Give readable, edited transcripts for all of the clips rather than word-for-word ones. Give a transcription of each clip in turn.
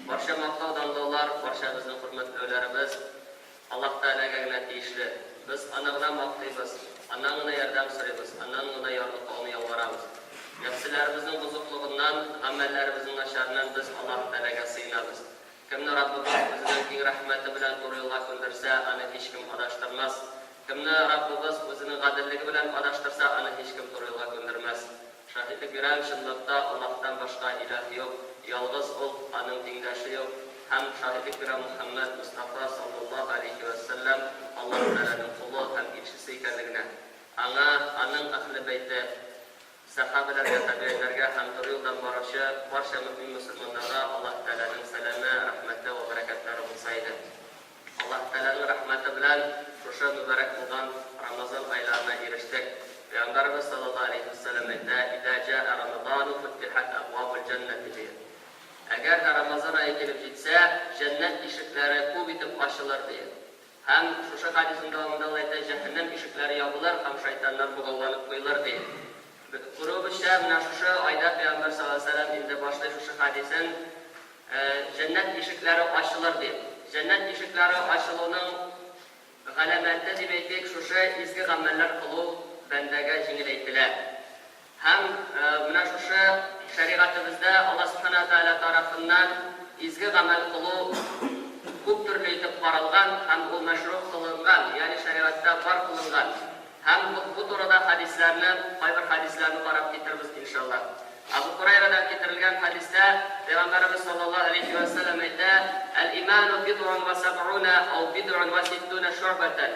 Барча мактау данлаулар, барча безнең хөрмәтләүләребез Аллаһ Тәгаләгә генә тиешле. Без Аны гына мактыйбыз, Аннан гына ярдәм сорыйбыз, Аннан гына ярлыкауны ялварабыз. Нәфселәребезнең бозыклыгыннан, гамәлләребезнең начарыннан без Аллаһ Тәгаләгә сыенабыз. Кемне Раббыбыз Үзенең киң рәхмәте белән туры юлга күндерсә, аны һичкем адаштырмас. Кемне Раббыбыз Үзенең гаделлеге белән адаштырса, аны һичкем туры юлга күндермәс. Шаһитлек бирәм, чынлыкта Аллаһтан башка илаһ юк, ялгыз Ул, Аның тиңдәше юк, һәм шаһитлек бирәм Мухәммәд Мостафа салләллаһу галәйһи вә сәлләм Аллаһ Тәгаләнең колы һәм илчесе икәнлегенә, аңа, аның әһле бәйте, сәхабәләргә, табигыйләргә һәм туры юлдан баручы барча мөэмин-мөселманнарга Аллаһ Тәгаләнең сәламе, рәхмәте вә бәрәкәтләре булса иде. Аллаһ Тәгаләнең рәхмәте белән шушы мөбарәк булган Рамазан айларына ирештек. Пәйгамбәребез саллаллаһу галәйһи вә сәлләм әйтә, Иза җаә Рамазану футихат әбвабул җәннәти ди. Әгәр дә Рамазан ае килеп җитсә, җәннәт ишекләре күп итеп ачылыр ди. Һәм шушы хәдиснең дәвамында ул әйтә, Җәһәннәм ишекләре ябылыр һәм шайтаннар богауланып куелыр ди. Күрүебезчә, менә шушы айда Пәйгамбәр саллаллаһу галәйһи вә сәлләм инде башлый шушы хәдисен, Җәннәт ишекләре ачылыр дип. Җәннәт ишекләре ачылуның галәмәте дип әйтик, шушы изге гамәлләр кылу бәндәгә җиңеләйтелә. Һәм менә шушы шәригатебездә Аллаһ Сүбхәнәһү вә Тәгалә тарафыннан изге гамәл кылу күп төрле итеп каралган һәм ул мәшруг кылынган, ягъни шәригатьтә бар кылынган. Һәм бу турыда хәдисләрне, кайбер хәдисләрне карап китербез, иншаллаһ. Әбу Һурәйрәдән китерелгән хәдистә Пәйгамбәребез саллаллаһу галәйһи вә сәлләм әйтә, Әл-иману бидъун вә сәбъуна ау бидъун вә ситтуна шуъбәтән,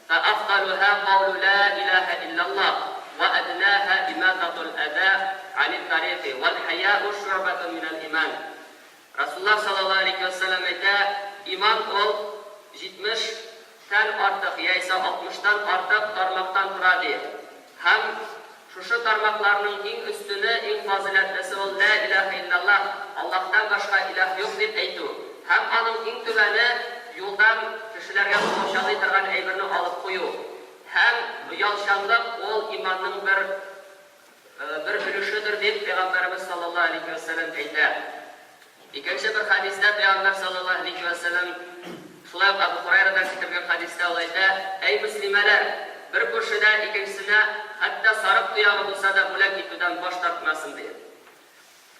фә афдалуһа каулу ла илаһә илляллаһ, вә әднаһа имататул әза анит тарикы, вәл хәяу шуъбәтун минәл иман. Расуллаһ саллаллаһу галәйһи вә сәлләм әйтә, Иман ул 70 тән артык яисә 60 тан артык тармактан тора, ди. Һәм шушы тармакларның иң өстене, иң фазыйләтлесе ул Лә илаһә илляллаһ, Аллаһтан башка илаһ юк дип әйтү. Һәм аның иң түбәне, юлдан кешеләргә комачаулый торган әйберне алып кую. Һәм оялчанлык ул иманның бер бер өлешедер, дип Пәйгамбәребез саллаллаһу алейһи вә сәлләм әйтә. Икенче бер хәдистә Пәйгамбәр саллаллаһу алейһи вә сәлләм, шулай ук Әбу Һурайрадан китергән хәдистә ул әйтә, Әй мөслимәләр, бер күршедә икенчесенә хәтта сарык тоягы булса да бүләк итүдән баш тартмасын, ди.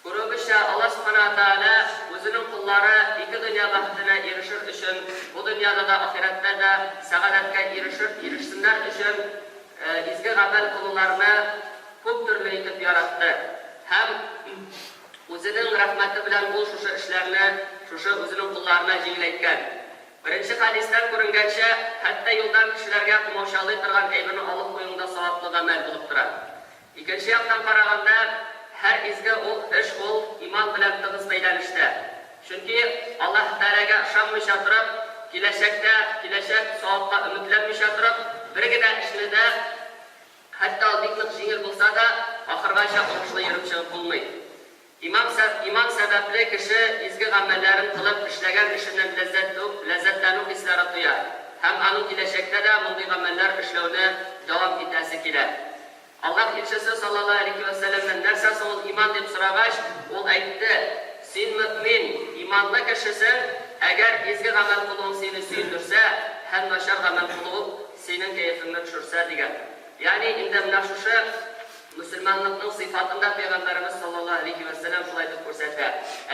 Күрүебезчә, Аллаһ Сүбхәнәһү вә Тәгалә Үзенең коллары ике дөнья бәхетенә ирешер өчен, бу дөньяда да, ахирәттә дә сәгадәткә ирешер, ирешсеннәр өчен изге гамәл кылуларны күп төрле итеп яратты. Һәм Үзенең рәхмәте белән Ул шушы эшләрне шушы Үзенең колларына җиңеләйткән. Беренче хәдистән күренгәнчә, хәтта юлдан кешеләргә комаучалый торган әйберне алып куюың да саваплы гамәл булып тора. Икенче яктан караганда, һәр изге ул эш ул иман белән тыгыз бәйләнештә. Чөнки Аллаһ Тәгаләгә ышанмыйча торып, киләчәктә, киләчәк савапка өметләнмичә торып, бер генә эшне дә, хәтта ул бик нык җиңел булса да, ахыргача уңышлы йөреп чыгып булмый. Иман иман сәбәпле кеше изге гамәлләрен кылып, эшләгән эшеннән ләззәт ләззәтләнү хисләре тоя һәм аның киләчәктә дә мондый гамәлләр эшләүне дәвам итәсе килә. Аллаһ илчесе саллаллаһу галәйһи вә сәлләмнән нәрсә соң ул иман дип сорагач, ул әйтте, Син мөэмин, иманлы кешесең, әгәр изге гамәл кылуың сине сөендерсә һәм начар гамәл кылу синең кәефеңне төшерсә, дигән. Ягъни инде менә шушы мөселманлыкның сыйфатын да пәйгамбәребез саллаллаһу галәйһи вә сәлләм шулай итеп күрсәтә.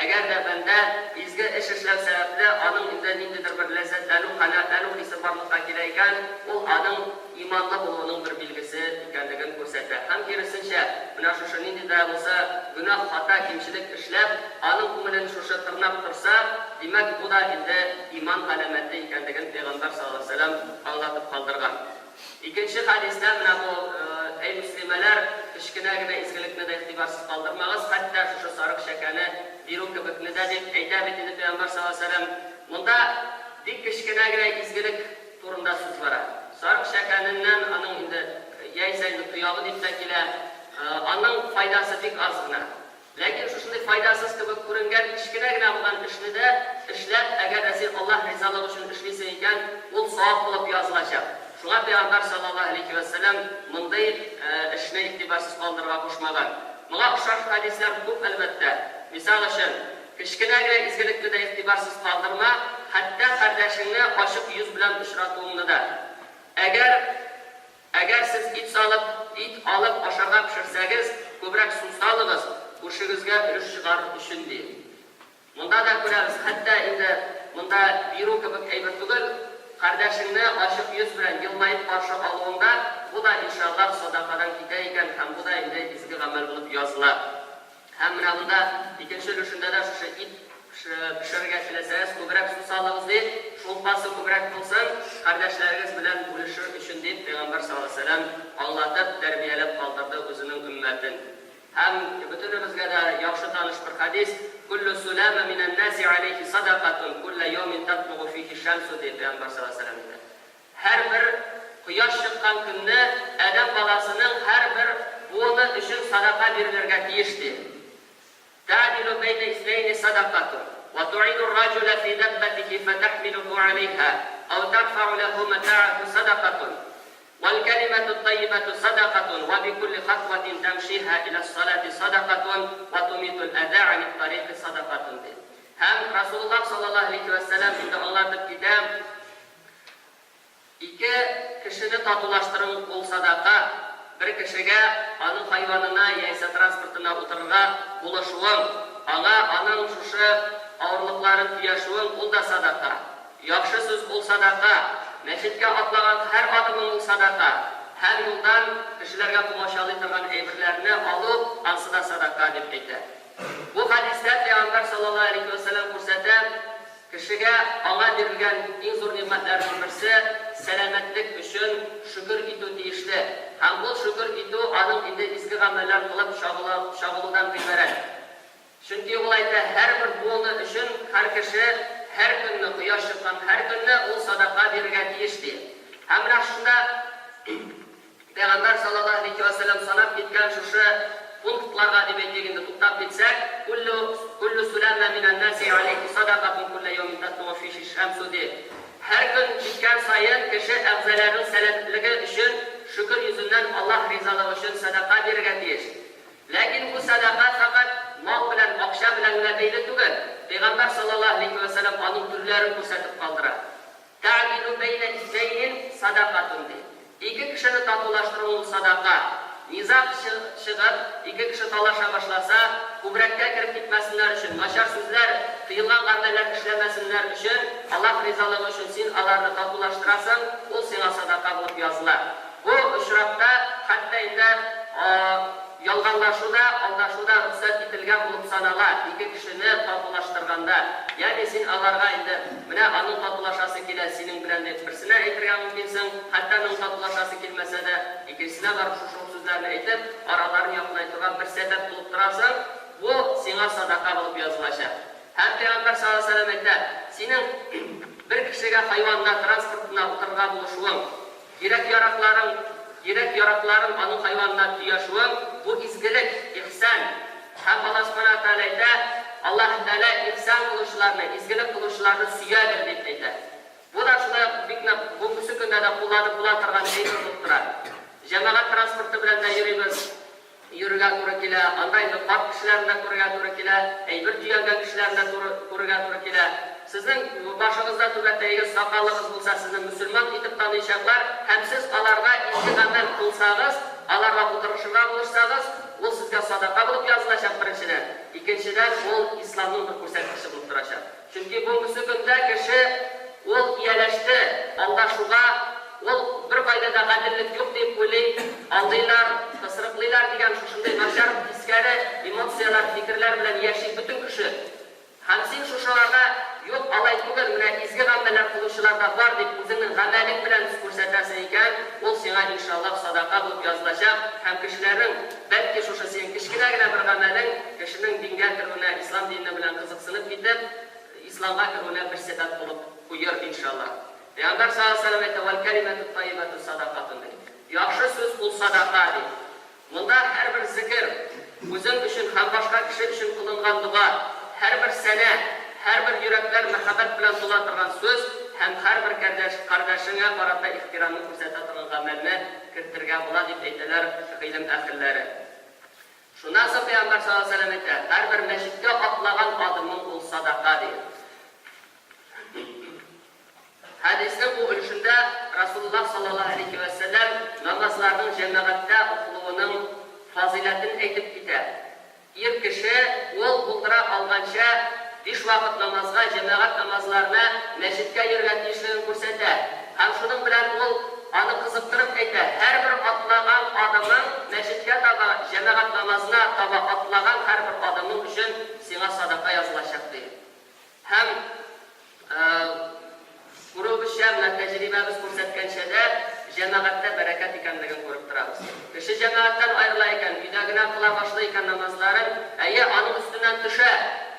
Әгәр дә бәндә изге эш эшләү сәбәпле аның инде ниндидер бер ләззәтләнү, канәгатьләнү хисе барлыкка килә икән, ул аның иманлы булуының бер билгесе икәнлеген күрсәтә. Һәм киресенчә, менә шушы нинди дә булса гөнаһ, хата, кимчелек эшләп, аның күңелен шушы тырнап торса, димәк, бу да инде иман галәмәте икәнлеген пәйгамбәр саллаллаһу галәйһи вә сәлләм аңлатып калдырган. Икенче хәдистә менә бу, Әй мөслимәләр, кечкенә генә изгелекне дә игътибарсыз калдырмагыз, хәтта шушы сарык чәкәне бирү кебекне дә, дип әйтә бит инде Пәйгамбәр саллаллаһу галәйһи ва сәлләм. Монда бик кечкенә генә изгелек турында сүз бара. Сарык чәкәненнән аның инде, яисә инде тоягы дип тә килә, аның файдасы бик аз гына. Ләкин шушындый файдасыз кебек күренгән кечкенә генә булган эшне дә эшләп, әгәр дә син Аллаһ ризалыгы өчен эшлисең икән, ул савап булып язылачак. Шуңа Пәйгамбәр саллаллаһу галәйһи вә сәлләм мондый эшне игътибарсыз калдырырга кушмаган. Моңа охшаш хәдисләр күп, әлбәттә. Мисал өчен. Кечкенә генә изгелекне дә игътибарсыз калдырма, хәтта кардәшеңне ачык йөз белән очратуыңны да. Әгәр Әгәр сез ит салып, ит алып ашарга пешерсәгез, күбрәк су салыгыз, күршегезгә өлеш чыгарыр өчен, ди. Монда да күрәбез, хәтта инде монда бирү кебек әйбер түгел, кардәшеңне ачык йөз белән, елмаеп каршы алуыңда, бу да, иншаллаһ, садакадан китә икән һәм бу да инде изге гамәл булып языла. Һәм менә монда икенче өлешендә дә шушы ит пешерергә теләсәгез, күбрәк су салыгыз ди, шулпасы күбрәк булсын, кардәшләрегез белән бүлешер өчен, дип Пәйгамбәр саллаллаһу алейһи ва сәлләм аңлатып, тәрбияләп калдырды үзенең өммәтен. Һәм бөтенебезгә дә яхшы таныш бер хәдис, Күллү сүләмә минән нәси алейһи садакатун, күллә яумин татлугу фихи шәмсу, ди Пәйгамбәр саллаллаһу алейһи ва сәлләм инде. Һәрбер кояш чыккан көнне адәм баласының һәрбер буыны өчен садака бирелергә тиеш, ди. Тәгъдилү бәйнә иснәйни садакатун, вә тугыйну р-раҗуля фи дәббәтихи фәтәхмилүһү аләйһа, ау тәрфәгъу ләһү мәтәгъәһү садакатун, вәл-кәлимәтү т-таййибәтү садакатун, вә бикулли хатвәтин тәмшиһа иләс-саләти садакатун, вә тумитул-әзә ганит-тарикы садакатун, ди. Һәм Расулуллаһ саллаллаһу алейһи вә сәлләм инде аңлатып китә, Ике кешене татулаштыру ул садака, бер кешегә аның хайванына яисә транспортына утырырга булышуың, аңа аның шушы авырлыкларын төяшүең ул да садака. Яхшы сүз ул садака, мәчеткә атлаган һәр адымың ул садака, һәм юлдан кешеләргә комачаулый торган әйберләрне алу ансы да садака, дип әйтә. Бу хәдистә Пәйгамбәр саллаллаһу алейһи вә сәлләм күрсәтә, Кешегә аңа бирелгән иң зур нигъмәтләрнең берсе, сәламәтлек өчен шөкер итү тиешле. Һәм ул шөкер итү аның инде изге гамәлләр кылып чагыла, чагылудан гыйбарәт. Чөнки ул әйтә, һәрбер буыны өчен һәр кеше һәр көнне, кояш чыккан һәр көнне ул садака бирергә тиеш, ди. Һәм менә шушында Пәйгамбәр саллаллаһу галәйһи вә сәлләм санап киткән шушы пунктларга дип әйтик инде, туктап китсәк, Күллү күллү сүләмә минән нәси галәйһи садакатун күллә яумин татлугу фихи шәмсу ди. Һәр көн киткән саен кеше әгъзаларының сәламәтлеге өчен шөкер йөзеннән Аллаһ ризалыгы өчен сәдака бирергә тиеш. Ләкин бу сәдака фәкать мал белән, акча белән генә бәйле түгел. Пәйгамбәр саллаллаһу галәйһи вә сәлләм аның төрләрен күрсәтеп калдыра. Тәгъдилү бәйнә иснәйнин садакатун, ди. Ике кешене татулаштыру ул садака. Низаг чыгып, ике кеше талаша башласа, күбрәккә кереп китмәсеннәр өчен, начар сүзләр, тыелган гамәлләр эшләмәсеннәр өчен, Аллаһ ризалыгы өчен син аларны татулаштырасың, ул сиңа садака булып языла. Бу очракта хәтта инде ялганлашу да, алдашу да рөхсәт ителгән булып санала, ике кешене татулаштырганда. Ягъни син аларга инде, менә аның татулашасы килә синең белән дип берсенә әйтергә мөмкинсең, хәтта аның татулашасы килмәсә дә, икенчесенә барып шушы ук сүзләрне әйтеп, араларын якынайтуга бер сәбәп булып торасың, бу сиңа садака булып язылачак. Һәм Пәйгамбәр саллаллаһу галәйһи ва сәлләм әйтә, синең бер кешегә хайванына, транспортына утырырга булышуың, Кирәк-яракларың, кирәк-яракларын аның хайванына төяшүең, бу изгелек, ихсан. Һәм Аллаһ Сүбхәнәһү вә Тәгалә әйтә, Аллаһ Тәгалә ихсан кылучыларны, изгелек кылучыларны сөядер, дип әйтә. Бу да шулай ук бик нык бүгенгесе көндә дә кулланып була торган әйбер булып тора. Җәмәгать транспорты белән дә йөрибез. Йөрергә туры килә, анда инде карт кешеләрне дә күрергә туры килә, әйбер төялгән кешеләрне дә туры күрергә туры килә. Сезнең башыгызда түбәтәегез, сакалыгыз булса, сезне мөселман итеп таныячаклар һәм сез аларга изге гамәл кылсагыз, аларга утырышырга булышсагыз, ул сезгә садака булып язылачак, беренчедән. Икенчедән, ул исламның бер күрсәткече булып торачак. Чөнки бүгенгесе көндә кеше ул ияләште алдашуга, ул беркайда да гаделлек юк дип уйлый, алдыйлар, кысрыклыйлар дигән шушындый начар тискәре эмоцияләр, фикерләр белән яши бөтен кеше. Һәм син шушыларга, юк, алай түгел, менә изге гамәлләр кылучылар да бар дип үзеңнең гамәлең белән күрсәтәсең икән, ул сиңа, иншаллаһ, садака булып язылачак һәм кешеләрнең, бәлки шушы синең кечкенә генә бер гамәлең кешенең дингә керүенә, ислам дине белән кызыксынып китеп, исламга керүенә бер сәбәп булып куер, иншаллаһ. Пәйгамбәр саллаллаһу галәйһи ва сәлләм әйтә, Вәл кәлимәтүт таййибәтү садакатун, ди. Яхшы сүз ул садака, ди. Монда һәрбер зекер, үзең өчен һәм башка кеше өчен кылынган дога, һәрбер сәнә, һәрбер йөрәкләр мәхәббәт белән тула торган сүз һәм һәрбер кәрдәш, кардәшеңә карата ихтирамны күрсәтә торган гамәлне кертергә була, дип әйтәләр гыйлем әһелләре. Шуннан соң Пәйгамбәр саллаллаһу галәйһи ва сәлләм әйтә, Һәрбер мәчеткә атлаган адымың ул садака, ди. Хәдиснең бу өлешендә Расулуллаһ саллаллаһу галәйһи ва сәлләм намазларның җәмәгатьтә укылуының фазыйләтен әйтеп китә. Ир кеше, ул булдыра алганча, биш вакыт намазга, җәмәгать намазларына мәчеткә йөрергә тиешлеген күрсәтә. Һәм шуның белән ул аны кызыктырып әйтә, һәрбер атлаган адымың мәчеткә таба, җәмәгать намазына таба атлаган һәрбер адымың өчен сиңа садака язылачак, ди. Һәм, күрүебезчә, менә тәҗрибәбез күрсәткәнчә дә, җәмәгатьтә бәрәкәт икәнлеген күреп торабыз. Кеше җәмәгатьтән аерыла икән, өйдә генә кыла башлый икән намазларын, әйе, аның өстеннән төшә,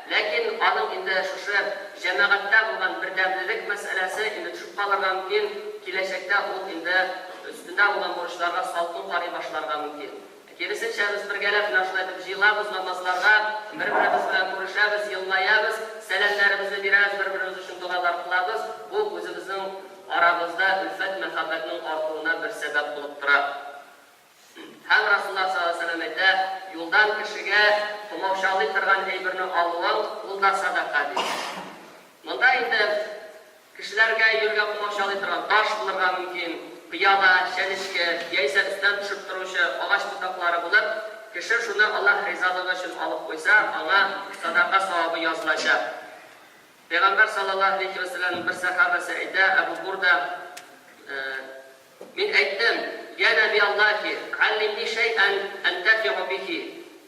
ләкин аның инде шушы җәмәгатьтә булган бердәмлелек мәсьәләсе инде төшеп калырга мөмкин, киләчәктә ул инде өстендә булган бурычларга салкын карый башларга мөмкин. Киресенчә, без бергәләп менә шулай итеп җыелабыз намазларга, бер-беребез белән күрешәбез, елмаябыз, сәламнәребезне бирәбез, бер-беребез өчен догалар кылабыз, бу үзебезнең арабызда өлфәт-мәхәббәтнең артуына бер сәбәп булып тора. Һәм Расулуллаһ саллаллаһу галәйһи ва сәлләм әйтә, Юлдан кешегә комаучалый торган әйберне алуың, ул да садака, ди. Монда инде Кешеләргә йөрергә комачаулый торган таш булырга мөмкин, пыяла, чәнечке, яисә өстән төшеп торучы агач ботаклары булып, кеше шуны Аллаһ ризалыгы өчен алып куйса, аңа садака савабы язылачак. Пәйгамбәр салләллаһу галәйһи вә сәлләмнең бер сәхабәсе әйтә, Әбу Бурда, Мин әйттем, Йә Нәби Аллаһи, галлимни шәйән әнтәфигу бихи,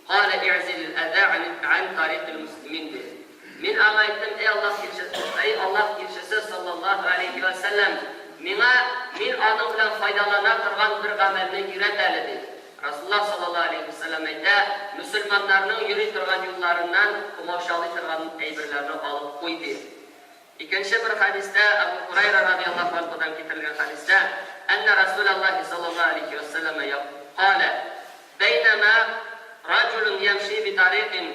калә игъзилил әзә ган тарикил мөслимин, ди. Мин аңа әйттем, Әй Аллаһ илчесе, әй Аллаһ илчесе саллаллаһу галәйһи вә сәлләм, миңа мин аның белән файдалана торган бер гамәлне өйрәт әле, ди. Расулуллаһ саллаллаһу галәйһи вә сәлләм әйтә, Мөселманнарның йөри торган юлларыннан комаучалый торган әйберләрне алып куй, ди. Икенче бер хәдистә, Әбү Һурәйра радыяллаһу анһудан китерелгән хәдистә, Әннә Расүләллаһи саллаллаһу алейһи вә сәлләмә калә, Бәйнәмә раҗулун ямши битарикин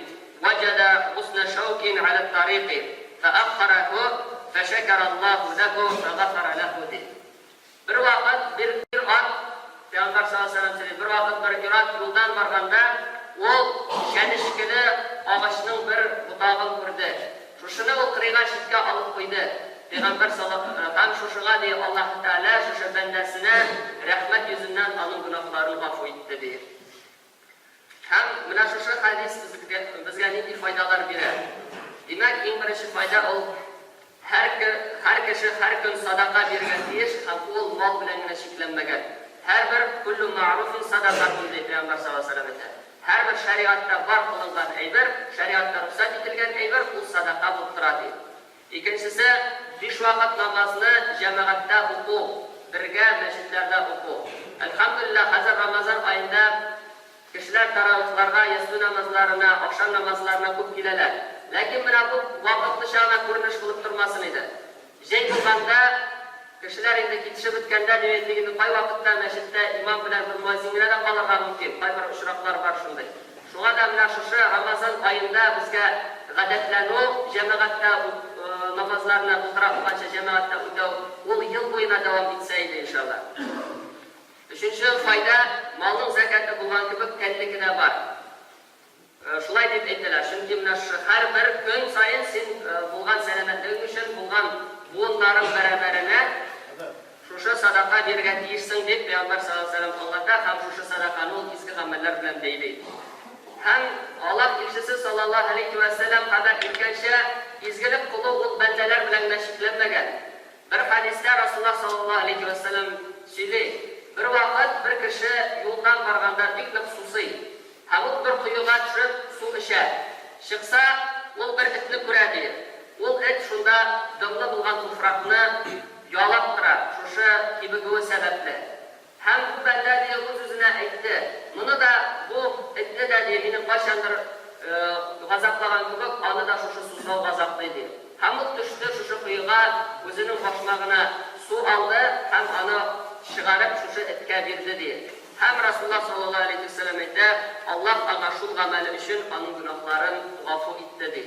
вәҗәдә гуснә шәүкин галәт-тарикы, фәәххәрәһү, фәшәкәрәллаһу ләһү, фәгафәрә ләһү, ди. Бервакыт бер ир-ат, Пәйгамбәр саллаллаһу галәйһи ва сәлләм сөйли, бервакыт бер ир-ат юлдан барганда, ул чәнечкеле агачның бер ботагын күрде. Шушыны ул кырыйга читкә алып куйды. Пәйгамбәр салла һәм шушыңа, ди, Аллаһы Тәгалә шушы бәндәсенә рәхмәт йөзеннән аның гөнаһларын гафу итте, ди. Һәм менә шушы хәдис безгә, безгә нинди файдалар бирә? Димәк, иң беренче файда ул, һәр, һәр кеше һәр көн садака бирергә тиеш һәм ул мал белән генә чикләнмәгән. Һәрбер куллю мәгъруфин садакатун ди Пәйгамбәр саллаллаһу алейһи ва сәлләм әйтә. Һәрбер шәригатьтә бар кылынган әйбер, шәригатьтә рөхсәт ителгән әйбер, ул садака булып тора ди. Икенчесе, биш вакыт намазны җәмәгатьтә уку, бергә мәчетләрдә уку. Әлхәмдүлилләһ, хәзер Рамазан аенда кешеләр тәравихларга, ястү намазларына, ахшам намазларына күп киләләр. Ләкин менә бу вакытлыча гына күренеш булып тормасын иде. Җәй булганда, кешеләр инде китешеп беткәндә, дип әйтик инде, кайвакытта мәчеттә имам белән бер муәззин генә дә калырга мөмкин, кайбер очраклар бар шундый. Шуңа да менә шушы Рамазан аенда безгә гадәтләнү, җәмәгатьтә намазларны булдыра алганча җәмәгатьтә үтәү, ул ел буена дәвам итсә иде, иншалла. Өченче файда, малның зәкяте булган кебек, тәннеке дә бар. Шулай дип әйтәләр, чөнки менә шушы һәрбер көн саен син булган сәламәтлегең өчен, булган буыннарың бәрабәренә шушы садака бирергә тиешсең, дип Пәйгамбәр саллаллаһу галәйһи ва сәлләм аңлата һәм шушы садаканы ул изге гамәлләр белән бәйли. Һәм Аллаһ илчесе саллаллаһу галәйһи ва сәлләм хәбәр иткәнчә, изгелек кылу ул бәндәләр белән генә чикләнмәгән. Бер хәдистә Расулуллаһ саллаллаһу галәйһи ва сәлләм сөйли, Бервакыт бер кеше юлдан барганда бик нык сусый. Һәм ул бер коега төшеп су эчә. Чыкса, ул бер этне күрә, ди. Ул эт шунда дымлы булган туфракны ялап тора, шушы кибегүе сәбәпле. Һәм бу бәндә, ди, үз-үзенә әйтте, Моны да, бу этне дә, ди, мине кайчандыр газаплаган кебек, аны да шушы сусау газаплый, ди. Һәм ул төште шушы коега, үзенең башмагына су алды һәм аны чыгарып шушы эткә бирде, ди. Һәм Расулуллаһ саллаллаһу галәйһи вә сәлләм әйтә, Аллаһ аңа шул гамәле өчен аның гөнаһларын гафу итте, ди.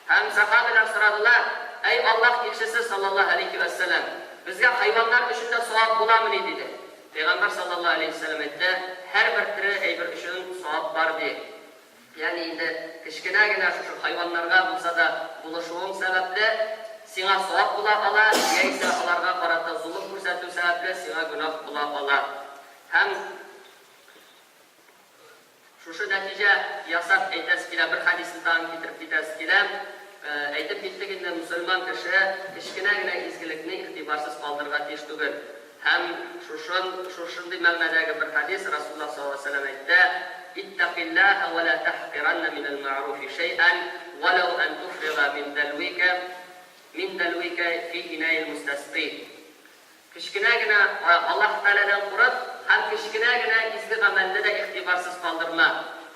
Һәм сәхабәләр сорадылар, Әй Аллаһ илчесе саллаллаһу галәйһи вә сәлләм, безгә хайваннар өчен дә савап буламыни? диде. Пәйгамбәр саллаллаһу галәйһи вә сәлләм әйтте, Һәрбер тере әйбер өчен савап бар, ди. Ягъни инде кечкенә генә шушы хайваннарга булса да булышуың сәбәпле, сиңа савап була ала, яисә аларга карата золым күрсәтү сәбәпле сиңа гөнаһ була ала. Һәм шушы нәтиҗә ясап әйтәсе килә, бер хәдисне тагын китереп китәсе килә. Әйтеп киттек инде, мөселман кеше кечкенә генә изгелекне игътибарсыз калдырырга тиеш түгел. Һәм шушын, шушындый мәгънәдәге бер хәдис, Расулуллаһ саллаллаһу галәйһи ва сәлләм әйтте, Иттәкиллаһа ва ла тәхкиранна минәл мәгъруфи шәйән, вәләү ән туфрига мин дәлвика, мин дәлвика фи инаил мустәскый. Кечкенә генә Аллаһ Тәгаләдән курык һәм кечкенә генә изге гамәлне дә игътибарсыз калдырма.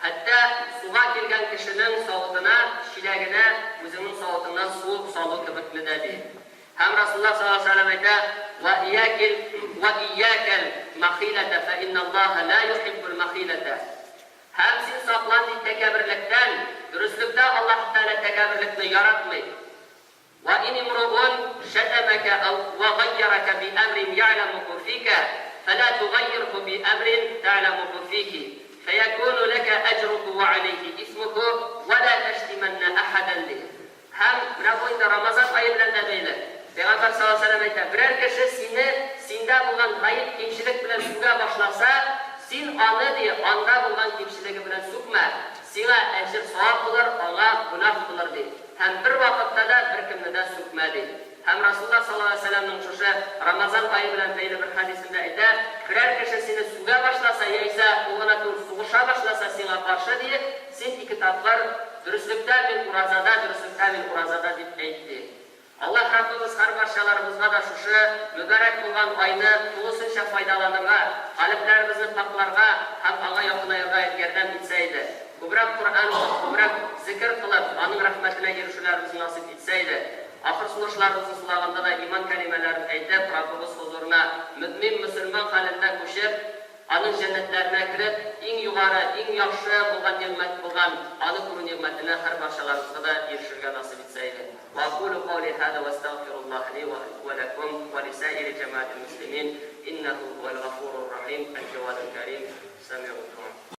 Хәтта суга килгән кешенең савытына, чиләгенә үзеңнең савытыңнан су салу кебекне дә, ди. Һәм Расулуллаһ саллаллаһу галәйһи ва сәлләм әйтә, Вә иякил вә иякәл махиләтә фә инналлаһа лә юхиббул махиләтә. Һәм син саклан, ди, тәкәбберлектән, дөреслектә Аллаһ Тәгалә тәкәбберлекне яратмый. Вә ин имруун шәтәмәкә әү вә гаййәрәкә би әмрин я'ләмуху фикә, фәлә тугаййирху би әмрин тә'ләмуху фихи, фәякүну ләкә әҗруху вә галәйһи исмуху, вә лә тәштимәннә әхәдән, ди. Һәм менә бу инде Рамазан ае белән дә бәйле. Пәйгамбәр саллаллаһу галәйһи ва сәлләм әйтә, Берәр кеше сине синдә булган гаеп, кимчелек белән сүгә башласа, син аны, ди, анда булган кимчелеге белән сүкмә, сиңа әҗер-савап булыр, аңа гөнаһ булыр, ди. Һәм бервакытта да беркемне дә сүкмә, ди. Һәм Расулуллаһ саллаллаһу галәйһи ва сәлләмнең шушы Рамазан ае белән бәйле бер хәдисендә әйтә, Берәр кеше сине сүгә башласа, яисә ул гына түгел, сугыша башласа сиңа каршы, ди, син ике тапкыр, Дөреслектә мин уразада, дөреслектә мин уразада, дип әйт, ди. Аллаһ Раббыбыз һәрбарчаларыбызга да шушы мөбарәк булган айны тулысынча файдаланырга, калебләребезне пакьларга һәм Аңа якынаерга ярдәм итсә иде. Күбрәк Коръән укып, күбрәк зекер кылып, Аның рәхмәтенә ирешүләребезне насыйп итсә иде. Ахыр сулышларыбызны сулаганда да иман кәлимәләрен әйтеп, Раббыбыз хозурына мөэмин-мөселман хәлендә күчеп, Аның җәннәтләренә кереп, иң югары, иң яхшы булган нигъмәт булган Аны күрү нигъмәтенә һәрбарчаларыбызга да ирешергә насыйп итсә иде. Ва акулу каули һаза ва астагфируллаһа ли ва ләкум ва лисаири җәмәгатил мөслимин, иннәһу һуәл гафурур рахим, әл-җәвадул кәрим, сәмигуд дуа.